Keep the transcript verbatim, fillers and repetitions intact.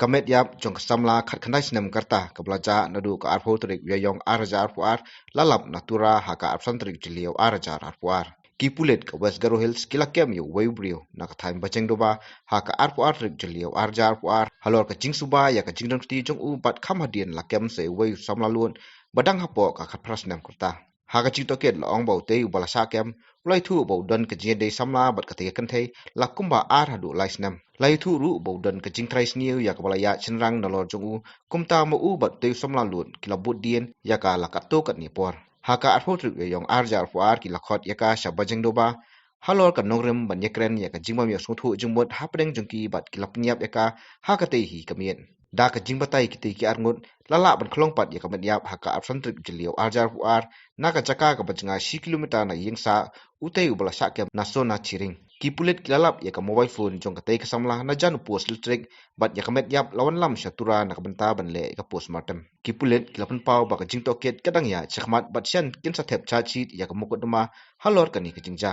Ka met ïap jong ka samla khatkhyndai snem ka rta kaba la jah naduh ka arphew tarik Ïaïong arhajar arphew ar la lap na Tura ha ka arphew san tarik Jylliew arhajar arphew ar. Ki pulit ka West Garo Hills ki la kem ïa uwei u briew na ka thaiñ Bajengdoba ha ka arphew ar tarik Jylliew arhajar arphew ar halor ka jingsuba ïa ka jingdonkti jong u bad kham hadien la kem sa ïa uwei u samla lud ba dang hapoh ka khatphra snem ka rta. Ha ka jingtohkit la ong ba utei uba la shah kem u la ïathuh ba u don ka jingïadei samla bad katei ka kynthei la kumba ar haduh lai snem. La ïathuh ruh ba u don ka jingtrai sniew ïa kaba la ïaid shynrang nalor jong u, kumta ma u bad utei u samla lud ki la bud dien ïa ka la katto katne por. Ha ka arphew tarik Ïaïong arhajar arphew ar ki la khot ïa ka sha Bajengdoba halor ka nongrim ban ïakren ïa ka jingbym ïohsngewthuh jingmut hapdeng jong ki bad ki la pynïap ïa ka ha katei hi ka miet. Da ka jingbatai kitei ki arngut, la lah ban khlong pat ïa ka met ïap ha ka arphew san tarik Jylliew arhajar arphew ar na ka jaka kaba jngai shi kilometer na Ïingsah, utei uba la shah kem na Sona Chiring. Ki pulit ki la lap ïa ka mobile phone jong katei ka samla na jan u post electric bad ïa ka met ïap la wanlam sha Tura na ka bynta ban leh ïa ka postmortem. Ki pulit ki la pynpaw ba ka jingtohkit ka dang ïaid shakhmat bad shen kin sa thep charge sheet ïa ka mukotduma halor kane ka jingjia.